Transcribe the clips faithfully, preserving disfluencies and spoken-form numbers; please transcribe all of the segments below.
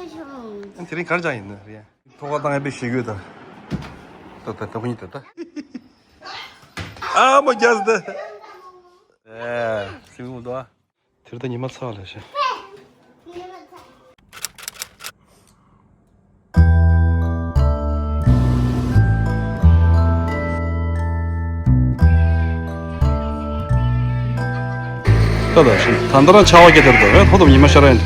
དེ་རིང་གར་ཅང་ཡིན་ན་རེད། ཐོག་ཁ་བཏང་ཡས་པའི་ཞེ་གོས་དང་། ད་ད་ད་ཁོ་གཉིས་ད་ད། ཨ་མ་རྒྱལ་སྡེ། ཨེ་སིམ་འདུག་ཨ། དེར་ད་ཉི་མ་ཚ་བ་ལ་ཤ། ད་ད་ཤི་ད་ད་རང་ཆ་བ་སྐྱེ་དེར་ད་ཧོ་དམ་ཉི་མ་ཤར་ཡིན།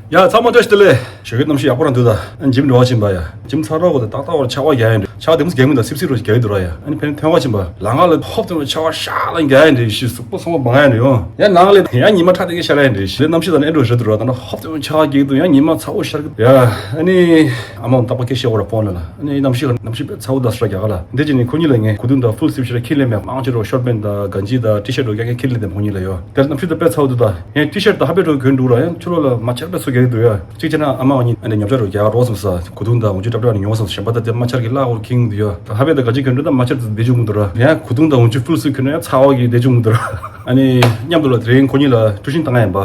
ཡ་ཚང་མ་བཀྲ་ཤིས་བདེ་ལེགས། ཞོགས་ཀའི་གནམ་གཤིས་ཡག་པོ་རང་འདུག་ད་ཨ་ཇིམ་འགྲོ་བ་ཕྱིན་པ་ཡ། ཇིམ་ཚར་རོགས་གོ་ད་ཏག་ཏག་བར་ཆ་བ་རྒྱག་ཡིན་འདུག་ཆ་བ་དེ་མོ་རྒྱག་མི་འདུག་སིབ་སིབ་རོ་རྒྱག་གི་འདུག་ར་ཡ། ཨ་ནི་ཕན་ཐོན་བ་ཕྱིན་པ་ལ་ང་ལ་ཧོབ་དེ་མོ་ཆ་བ་ཤ་ལ་རྒྱག་ཡིན་འདུག་ཤི་སུག་པོ་སོང་བ་མང་ཡིན་འདུག་ཡོང་ཡ། ནང་ལ་ཡ་ཉི་མ་ཁྲ་དེ་གི་ཤར་ཡིན་འདུག་ཤི་གནམ་གཤིས་ད་ནི་ཨེ་འགྲོ་རེད་འདུག་ར། ད་ན་ཧོབ་དེ་མོ་ཆ་བ་རྒྱག་གི་འདུག་ཡ། ཉི་མ་ཚ་བོ་ཤར་གི་འདུག་ཡ། ཨ་ནི་ཨ་མ་རྟག་པར་སྐད་བཤད་འོ་ར་ཕོན་ལ་ལ། ཨ་ནི་གནམ་གཤིས་གནམ་གཤིས་དཔེ་ཚ་བོ་ད་སྲ་རྒྱག་ག་ལ། འདི་ཅི་ནི་ཁོ་གཉིས་ལ་ངས་གོས་ཐུང་དང་ཕུལ་སིབ་ཤི་ར་ཁྱེར་ལེན་མེད། མང་ཆེ་རོ་ཤོར་པན་དང་གན་ཇི་དང་ཊི་ཤར་རོ་རྒྱག་མཁན་ཁྱེར་ལེན་དེ་ཁོ་གཉིས་ལ་ཡོད། དེར་གནམ་གཤིས་ད་དཔེ་ཚ་བོ་འདུག་ད་ངས་ཊི་ཤར་ད་ཧ་པེ་རོ་གོན་འདུག་ར། ཡང་ཕྱི་ལོགས་ལ་མ་ཆར་དཔེ་སུ་རྒྱག་གི་འདུག་ཡ། གཅིག་བྱས་ན་ཨ་མ་འོ་གཉིས་ཨ་ནི་ཉོ་ཆ་རོ་རྒྱག་རོགས་སོང་ས། གོས་ཐུང་དང་འོ་ཅུ་ཏྲབ་ཏྲབ་ནི་ཉོ་སོང་ས། གཞན་པ་ད་དེ་མ་ཆར་གི་བརླག་འོར་ཁེངས་འདུག་ཡ། ད་ཧ་པེ་ད་ག་ཅིག་གོན་འདུག་ད་མ་ཆར་ད་བདེ་ཅུང་གོན་འདུག་ར། ཡང་གོས་ཐུང་དང་འོ་ཅུ་ཕུལ་སུ་གོན་ན་ཡང་ཚ་བོ་གི་བདེ་ཅུང་གོན་འདུག་ར། ཨ་ནི་མཉམ་དུ་ལ་དེ་རིང་ཁོ་གཉིས་ལ་ཊུ་ཤིན་བཏང་ཡ་ཡིན་པ།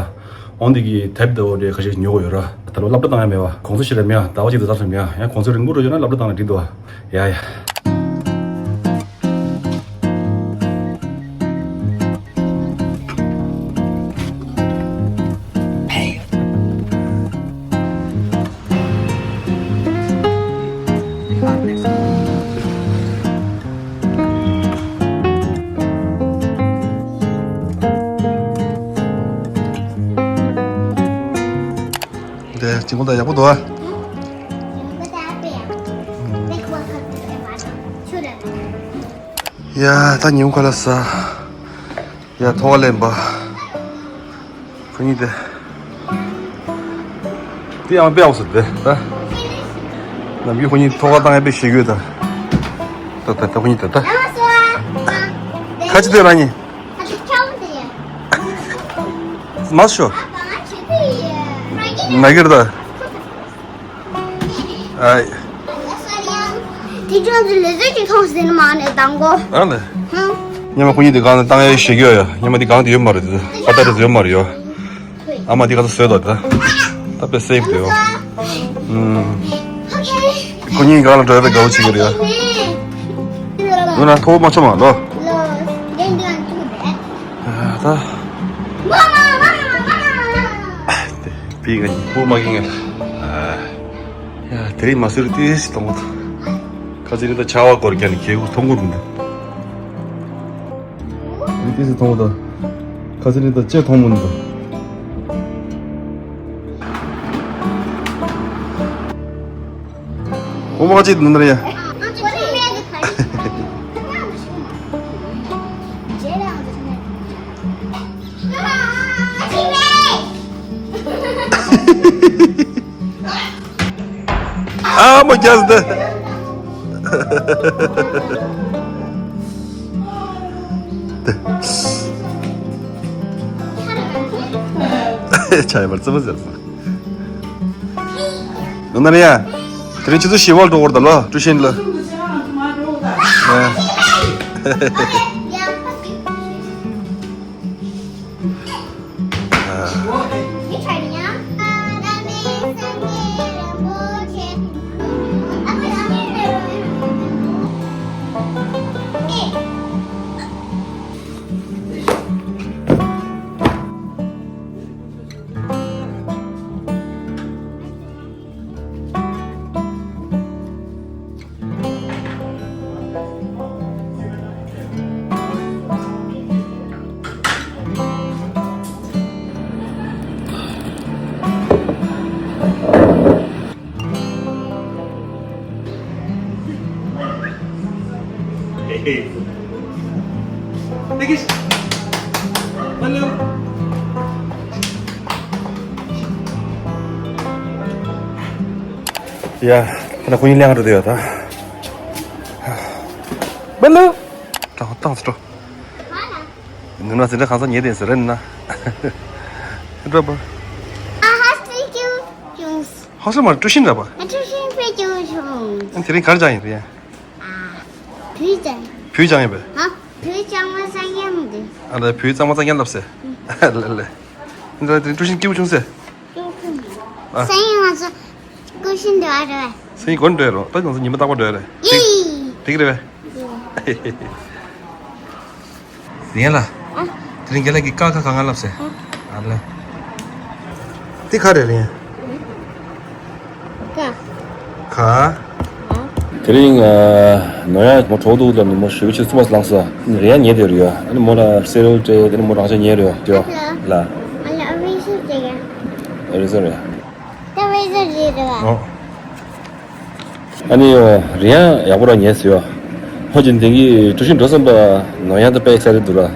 འོང་འདི་གི་དེབ་དེ་འོ་དེ་ཁ་ཤས་ཉོ་གི་ཡོད་ར། ད་ལོ་སློབ་གྲྭ་བཏང་ཡ་མེད་བ། གོང་ཚོད་ཞིག་རེད་མེད་ཡ། ཟླ་བ་གཅིག་དེ་ཚར་སོང་མེད་ཡ། ཡང་གོང་ཚོད་རིང་པོ་རུ་ཡོད་ན་སློབ་གྲྭ་བཏང་ན་འགྲིག་འདུག་བ། ཡ་ཡ། འདི་གཅིག་པོ་ད་ཡག་པོ་འདུག་ཨ། ཡ་ད་ཉིན་ག་ལ་ས། ཡ་ཐོག་ལེན་པ། ཁོ་གཉིས་དེ། དེ་ཡང་དཔེ་ཡག་སོ་དེ་ད། ནམ་རྒྱུན་ཁོ་གཉིས་ཐོག་ཁ་བཏང་ཡ་དཔེ་ཞེ་གོས་ད། ད་ད་ད་ཁོ་གཉིས་ད་ད། ཁ་ཅིག་དེ་རང་ཉིད། མ་ཤོ། ན་གིར་ད། ཨ། དེ་ཅུང་ཟད་ལེ་ཟེར་གྱི་མཐོང་ཟིན་མ་ནས་དང་གོ། ཨ་ལེ། ཧུམ། ཉི་མ་ཁོ་གཉིས་དེ་གང་ལ་བཏང་ཡ་ཞེ་གི་ཡོད་ཡ། ཉི་མ་དེ་གང་དུ་ཡོད་མ་རེད་དེ། ཨ་ད་རེ་ཡོད་མ་རེད་ཡོ། ཨ་མ་དེ་ག་ཚོད་བཟོས་དོ་ད། ད་དཔེ་སེབ་དེ་ཡོ། ཨུམ། ཁོ་གཉིས་གང་ལ་འགྲོ་ཡ་དཔེ་དགའ་བོ་བྱེད་ཀྱི་རེད་ཡ། འོ་ན་ཐོག་མ་ཆོ་མ་ལོ། ད། པི་ག་ནི་པུ་མ་གི་ངེ། ཡ་དེ་རིང་མ་སུར་ཏིས་གཏོང་གོ། ཁ་ཚིག་ནི་ད་ཆ་བ་སྐོར་རྒྱ་ནི་ཁྱེད་ཀུ་མཐོང་གོ་མི་འདུག་ཏིས་གཏོང་གོ་ད། ཁ་ཚིག་ནི་ད་ཅེ་མཐོང་མི་འདུག་ཨོ་མ་ཅིག་ནུ་ནར་ཡ། ཨ་མ་རྒྱལ་སྡེ། ཆ་ཡ་མར་ཙི་མ་ཟེར་སོང་། ནུ་ནར་ཡ། དེ་རིང་ཆུ་ཚོད་བཞི་པར་འགྲོ་བར་ད་ལོ་ཀྲུའུ་ཤིན་ལ། ཡ། ད་ཁོ་གཉིས་ལེན་ག་འགྲོ་དེ་ཡོད་ད། བལ་ལུ། ཏང་ཏང་སི་ཏྲོ། ནུ་ན་སི་ཏྲ་ཁང་ས་ཉེ་དེ་སི་རེན་ན། ཏྲོ་པ། ཨ་ཧ་སི་ཀྱུ་ཀྱུ། ཧ་སི་མ་ཀྲུ་ཤིན་ར་པ། ཨ་ཀྲུ་ཤིན་པེ་ཀྱུ་ཤོང་། ཨ་དེ་རིང་གར་ཅང་ཡིན་པས། ཨ། བུ་ཅང་། བུ་ཅང་ཡིན་པས། ཧ། བུ་ཅང་མ་སང་ཡང་མི་འདུག་ཨ་ལ་བུ་ཅང་མ་སང་ཡང་ལབ་སེ། ལ་ལ། འདི་ལ་དེ་ཀྲུའུ་ཞིན་སྐྱིད་པོ་བྱུང་ཟེར། ཨ། སང་ཉིན་ང་ཚོ་ཀྲུའུ་ཞིན་འགྲོ་བ་རེད། སང་ཉིན་དགོན་འགྲོ་ཡ་རོ། ད་ང་ཚོ་ཉི་མ་རྟག་པར་འགྲོ་ཡ་རེད། ཡེ། དེ་གི་རེད་པས། རེད་ལ། ཨ། དེ་རིང་རྒན་ལགས་ཀྱིས་ཀ་ཁ་ག་ང་ལབ་ཟེར། ཨ། ཨ་ལེ། དེ་ག་རེད་རེད། ཀ། ག། དེ་རིང་ནོར་ཡང་མོ་གྲོགས་འདུག་ལ་ནི་མོ་ཞུ་ཆེ་སུ་མ་ལངས་སོ། རེད་ཡང་ཉལ་དེ་རེད་ཡ། ཨ་ནི་མོ་ལ་སེ་རེལ་སྤྲད་དེ་ནི་མོ་རང་ཆ་ཉལ་རེད་ཡ། ལ། ཨ་ལ་ཨ་རེ་ཟོ་རེད་ཡ། ཨ་རེ་ཟོ་རེད་ཡ། ད་རེ་ཟོ་རེད་རེད་བ། ཨོ། ཨ་ནི་ཡོ། རེད་ཡང་ཡག་པོ་རང་ཉལ་སོ་ཡ། ཧོ་ཅིན་དེང་གི་ཀྲུའུ་ཞིན་འགྲོ་བསམ་པ་ནོར་ཡང་ད་དཔེ་ས་རེད་འདུག་ར།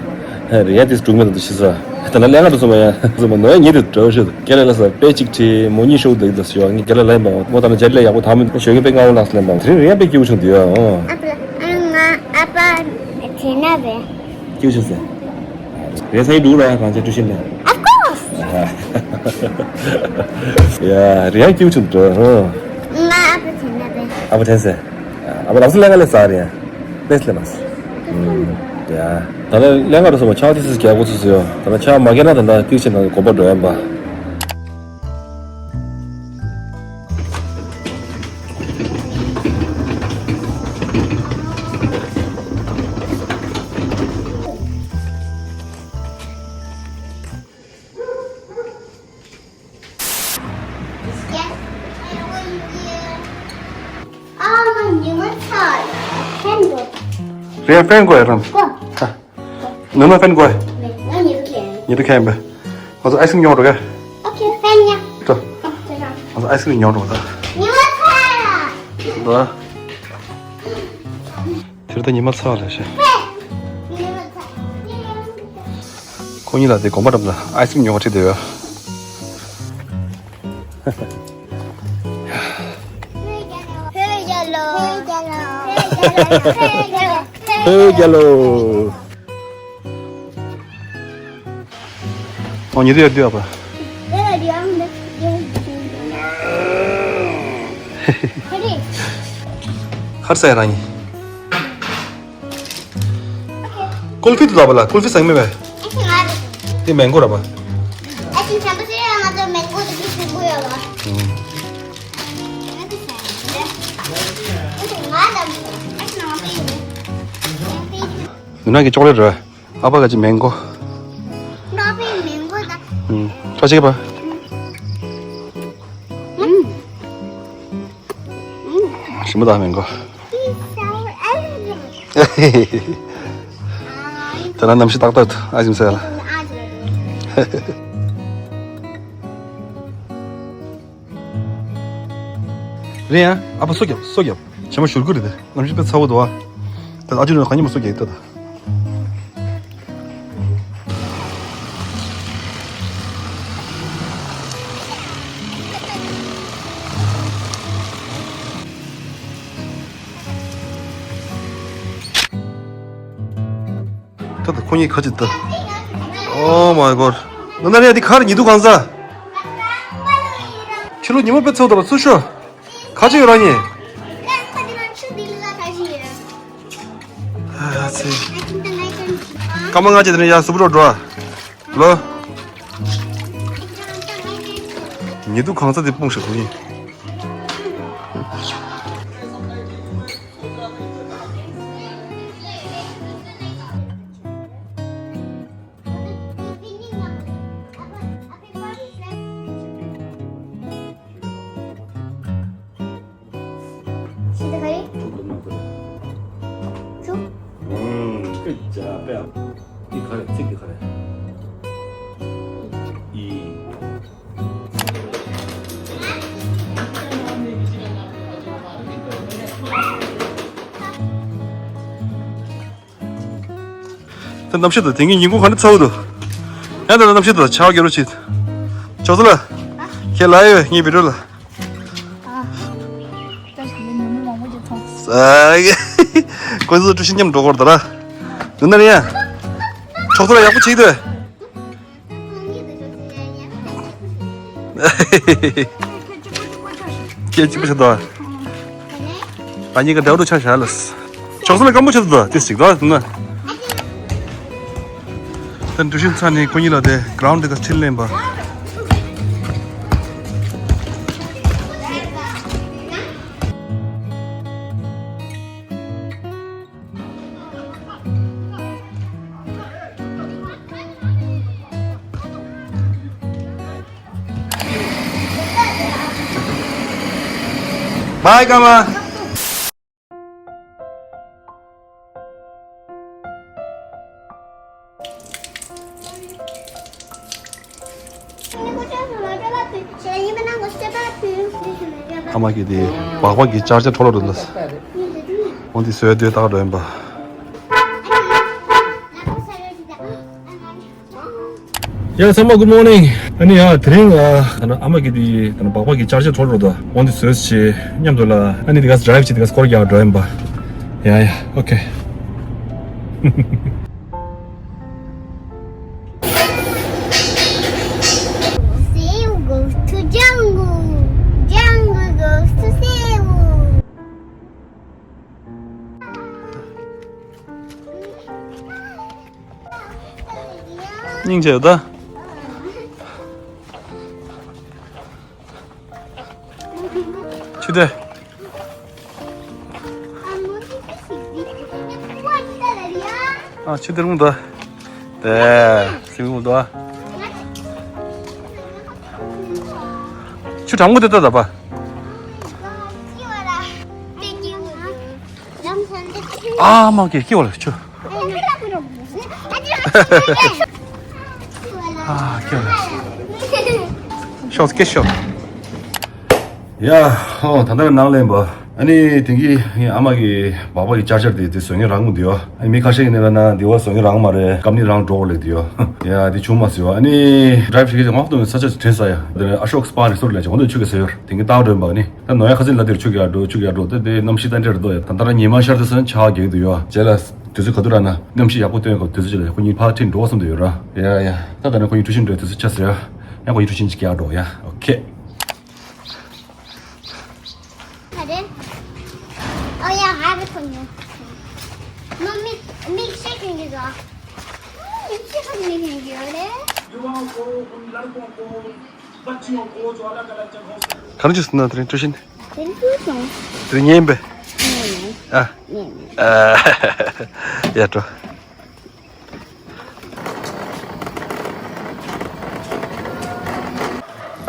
རེད་ཡང་དེ་དཀྲུག་མེད་དུ་ཤི་ས། ད་ན་ལས་ང་འགྲོ་བསམ་པ་ཡང་བསམ་པ་ནོར་ཡང་ཉལ་དུ་འགྲོ་ཤོད། སྐད་ལ་ལ་ས་དཔེ་གཅིག་ཁྲི་མོ་གཉིས་ཤོག་འདུག་ད་སོ་ཡ། ངས་སྐད་ལ་ལ་ཡིན་པ་མོ་ད་ན་ཇལ་ལ་ཡག་པོ་ཐང་མི་འདུག་ཞོད་ཀྱི་དཔེ་ངའོ་ལགས་སུ་ལེན་པ་དེ་རིང་རེད་ཡང་དཔེ་སྐྱིད་པོ་བྱུང་འདུག་ཡ། ཨོ། ཨ་ཕ་ཨ་ང་ཨ་ཕ་དེ་ན་བས། སྐྱིད་པོ་བྱུང་ཟེར། རེད་ས་ཡི་འདུག་ར་རང་ཅག་ཀྲུའུ་ཞིན་ལ། Of course. ཡ་རེད་ཡང་སྐྱིད་པོ་བྱུང་འདུག་ཧོ། ང་ཨ་ཕ་དྲན་ན་བས། ཨ་ཕ་དྲན་ཟེར། ཨ་ཕ་ལགས་སུ་ལེན་ག་ལས་ས་རེད་ཡ། ལས་སུ་ལེན་མ་སོ། ཡ། ད་ལྟ་ལེན་ག་འགྲོ་སོང་བ་ཆག་ཏི་སི་རྒྱག་གོ་ཚོད་སུ་ཡོད། ད་ལྟ་ཆག་མ་རྒྱག་ན་ད་ལྟ་ཏི་ཆེ་ན་དགོན་པ་འགྲོ་ཡ་ཡིན་པ། ཨ་མ་ཉི་མ་ཚ་ཕན་དགོས། རེད་ཕན་དགོས་རམ། གོ། ཧ། ནུ་མ་ཕན་དགོས། ང་ཉི་མ་ཁེ། ཉི་མ་ཁེ་ཡིན་པས། ང་ཚོ་ཨའི་སི་ཀྲིམ་ཉོ་འགྲོ་ག་ཨོ་ཁེ་ཕན་ཡ། ཏོ། ང་ཚོ་ཨའི་སི་ཀྲིམ་ཉོ་འགྲོ་ད། ཉི་མ་ཚ། ད། དེར་ད་ཉི་མ་ཚ་ལ་ཤེ། ཁོ་གཉིས་ལ་དེ་དགོན་པ་འགྲམ་ལ་ཨའི་སི་ཀྲིམ་ཉོ་བ་ཁྲིད་དེ་ཡོད། ཧེ་རྒྱལ་ལོ། ཧེ་རྒྱལ་ལོ། ཨོ་ཉི་དུ་ཡར་དུ་ཡར་པ། ཧར་སའི་རང་ཉིད། ཀུལ་ཕི་དུ་ལབ་པ་ལ་ཀུལ་ཕི་ཟེར་མེད་པས། དེ་མེང་གོ་ར་པ། ནུ་ན་གི་ཅོག་ལེ་ཊི་རེད། ཨ་ཕ་ག་ཅི་མེང་གོ། ཨ་ཕའི་མེང་གོ་ད། ཁ་ཅིག་པ། ཞིམ་པོ་ད་མེང་གོ། ད་ན་གནམ་གཤིས་ཏག་ཏག་ཨ་ཟིམ་ཟེར་ལ། རེད་ཡ། ཨ་ཕ་སོ་རྒྱབ་སོ་རྒྱབ། བྱེ་མ་ཞུར་ཀུ་རེད་དེ། གནམ་གཤིས་དཔེ་ཚ་བོ་འདུག་ཨ། ད་ཨ་ཅུ་ནི་གང་ཉི་མ་སོ་རྒྱག་ཡོད་ད། ད་ད་ཁོ་གཉིས་ཁ་ཅིག་ད། Oh my god. ནུ་ན་རེ་འདི་གར་ཉི་དུ་གང་ཟ། ཕྱི་ལོ་ཉི་མ་དཔེ་ཚོགས་ད་པ་ཚུར་ཤོག་ཁ་ཅིག་ཡོད་ར་ཉེ། ཨ་ཚེ། སྐར་མ་ལྔ་ཅིག་དེ་ནས་ཡར་སུ་པུ་རོ་འགྲོ་ཨ། ལོ། ཉི་དུ་གང་ཟ་དེ་སྤུངས་ཤིག་ཁོ་གཉིས། Good job, yeah. འདི་ག་རེ། ཚིག་འདི་ག་རེ། ཨི། ད་གནམ་གཤིས་དང་དེང་གི་ཉིན་གུང་ག་འདྲ་ཚ་བོ་འདུག་ཡང་ད་ལྟ་གནམ་གཤིས་དང་ཆར་པ་རྒྱག་རོགས་བྱེད། ཅོག་ཙེ་ལ། ཁྱེད་ལ་ཡོད་ངའི་བི་ཌིའོ་ལ། ཨ། ད་ཞིག་ནས་ཉིན་མོ་མང་པོ་ཅིག་ཚོགས། ཨ། ཁོ་ཚོ་ཀྲུའུ་ཞི་མཉམ་འགྲོ་གོ་རེད་ད་ར། ཡོད་ན་རེད་ཡ། ཅོག་ཙེ་ལ་ཡག་པོ་བྱེད་ཀྱི་འདུག་སྐད་གཅིག་པོ་བྱེད་དོ། ཨ་ནི་ག་འདྲ་བོ་ཆ་བཞག་ལ། ཅོག་ཙེ་ལ་སྐམ་པོ་བྱེད་དོ་དེ་ཞིག་དོ་ན། ད་འགྲུལ་བཞུད་ཚར་ནས་ཁོ་གཉིས་ལ་དེ་གྷ་རའུན་ཌི་དེ་ག་ཁྲིད་ལེན་པ། Bye, ཀརྨ། ཨ་མ་གིས་དེ་སྦག་སྦག་གི་ཅར་ཅར་འཕྲོ་བརླག་འགྲོ་འདུག་འོ་འདི་བཟོས་དུས་ཏག་འགྲོ་ཡིན་པ། ཡ་ཚང་མ་good morning། ཨ་ནི་ཡ་དེ་རིང་ཨ་ད་ནི་ཨ་མ་གིས་དེ་ད་ནི་སྦག་སྦག་གི་ཅར་ཅར་འཕྲོ་བརླག་འགྲོ་འདུག་འོ་འདི་བཟོས་བྱས་མཉམ་དུ་ལ་ཨ་ནི་དེ་ག་ས་ཌ་རའིབ་བྱས་དེ་ག་ས་སྐོར་རྒྱག་འགྲོ་ཡིན་པ། ཡ་ཡ་ཨོ་ཁེ། Seiyu goes to Django. Django goes to Seiyu. སྙིང་རྗེ་ཡོད་ད། ཆུ་དེ། ཨ་ཆུ་དེ་རུང་ད། དེ་སིམ་མུ་ད། ཆུ་གྲང་མོ་དེ་ད་ད་པ། ཨ་མ་གེ་སྐྱེ་བ་ལ་ཆུ། ཨ་སྐྱེ་བ་ལ། ཤོག་སྐྱེ་ཤོག་ཡ་ཧོ་ད་ལྟ་ནང་ལེན་པ། ཨ་ནི་དེང་གི་ངའི་ཨ་མ་གི་སྦག་སྦག་གི་ཅར་ཅར་དེ་དེ་བཟོ་མཁན་རག་མི་འདུག་ཡོ། ཨ་ནི་མི་ཁ་ཤས་ཀྱི་ནས་ལ་ན་འདི་བ་བཟོ་མཁན་རག་མ་རེད། སྐམ་ནི་རང་འགྲོ་ལེ་འདུག་ཡོ། ཡ་དེ་བྱུང་མ་སོང་ཡོ། ཨ་ནི་ཌ་རའིབ་བྱེད་ཀྱི་ངོག་ཏུ་ས་ཆ་དྲན་ས་ཡ། དེ་ནས་ཨ་ཤོག་སྤ་རི་སོར་ལས་ཀྱི་འོ་འདུག་ཆུ་གི་ཟེར་ཡོ། དེང་གི་ཏག་འགྲོ་ཡིན་པ་ནི། ད་ནོ་ཡ་ཁ་སིན་ལ་དེར་ཆུ་གི་ཡ་འགྲོ་ཆུ་གི་ཡ་འགྲོ་དེ་དེ་གནམ་གཤིས་ད་འདྲེར་འདུག་ཡ། ད་ལྟ་ར་ཉི་མ་ཤར་དུས་སོན་ཆ་བ་གེགས་འདུག་ཡོ། རྗེས་ལ་དུས་ཚོད་ག་དུས་ར་ན་གནམ་གཤིས་ཡག་པོ་སྟོན་གོ་དུས་ཚོད་ཅིག་ལ་ཁོ་གཉིས་ཕར་ཁྲིད་འགྲོ་བསམ་དུ་ཡོད་ར། ཡ་ཡ། ད་ད་ནི་ཁོ་གཉིས་ཊུ་ཤན་འགྲོ་དུས་ཚོད་ཆགས་ཟེར་ཡ། ཡ་ཁོ་གཉིས་ཊུ་ཤན་ཅིག་རྒྱག་འགྲོ་ཡ། ཨོ་ཁེ། अरे, और यहाँ पे खोलना। Mummy, milkshake लेंगे तो। हम्म, मिल्कशेक लेंगे, अरे। युवाओं को, उन लड़कों को, बच्चियों को जो अलग-अलग जगहों से ག་རེ་བྱས་སོང་ན་དེ་རིང་ཊུ་ཤན། དེ་རིང་ཊུ་ཤན། དེ་རིང་ཉལ་ཡིན་པས། ཉལ་ཡིན། ཨ། ཉལ་ཡིན། ཨ། ཡ་འགྲོ།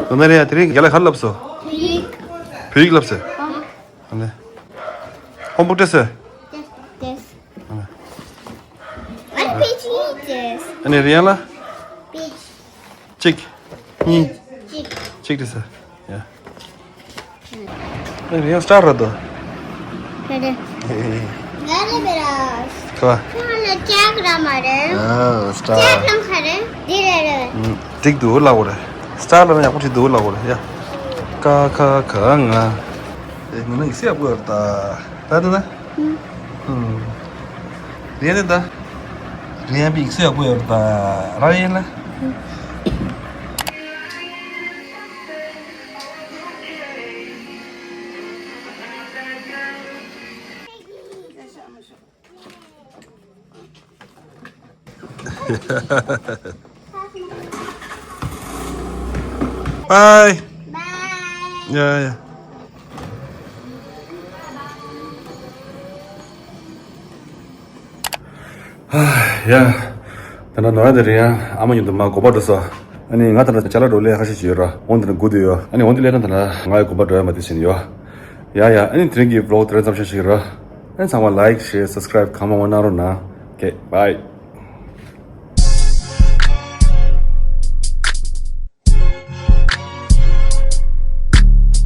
ནོ་ནེ་རེ་ཡ་དེ་རིང་རྒན་ལགས་ག་རེ་ལབ་སོང་། བོད་ཡིག། བོད་ཡིག་ལབ་སོང་། ཨ། ཨ་ནི། ཧོམ་བུག་སྤྲད་སོང་། Yes, yes. ཨ་ནི། ཨ་ནི་པེ་ཇི་ཡིན་ཅེས། ཨ་ནི་རེ་ཡ་ལ། པེ་ཇི། གཅིག་གཉིས། གཅིག་གཅིག་སྤྲད་སོང་། ཡ། ཨ་ནི་རེ་ཡ་སི་ཊར་ར་དོ། རེད་རེད། ཧེ་ཧེ། ང་རེ་བེ་ར། ཁ་བ། ཁྱོད་ལ་ལྕགས་ར་མ་རེད། ཨ་སི་ཊར། ལྕགས་ར་མ་རེད། འདི་རེད་རེད། ཨུམ། འགྲིག་འདུག་ལབ་དགོས་རེད། སི་ཊར་ལབ་ན་ཡག་པོ་ཞིག་འདུག་ལབ་དགོས་རེད་ཡ། ཀ་ཁ་ག་ང་། ཨེ་ནི་ན་ཡིག་གཟུགས་ཡག་པོ་ཡོད་རེད་ད། ད་འདི་ན། ཨུམ། རེད་ད། རེད་པའི་ཡིག་གཟུགས་ཡག་པོ་ཡོད་རེད་ད། རང་ཡིན་ལ། Bye. Bye. Yeah, yeah. ཡ། ད་ནང་ནོར་ཡ་དེ་རིང་ཡང་ཨ་མ་མཉམ་དུ་མར་སྒོ་པར་འགྲོ་སོང་། ཨ་ནི་ང་ད་ལྟ་ཅ་ལག་འགྲོ་ལས་ཁ་ཤས་ཤིག་ཡོད་ར། འོང་དེ་ནས་སྒུག་བསྡད་ཡོད། ཨ་ནི་འོང་དེ་སླེབས་ན་ད་ལྟ་ང་ཡི་སྒོ་པར་འགྲོ་ཡ་མ་དེ་ཕྱིན་ཡོད། ཡ་ཡ། ཨ་ནི་དེ་རིང་གི་བི་ལོག་དེ་རིང་ཙམ་ཞིག་ར། ཨ་ནི་ཚང་མ་ལའིག་ཤེར་སབ་སི་ཀ་རའིབ་གང་མང་མང་གནང་རོགས་གནང་། ཨོ་ཁེ། བྷའི།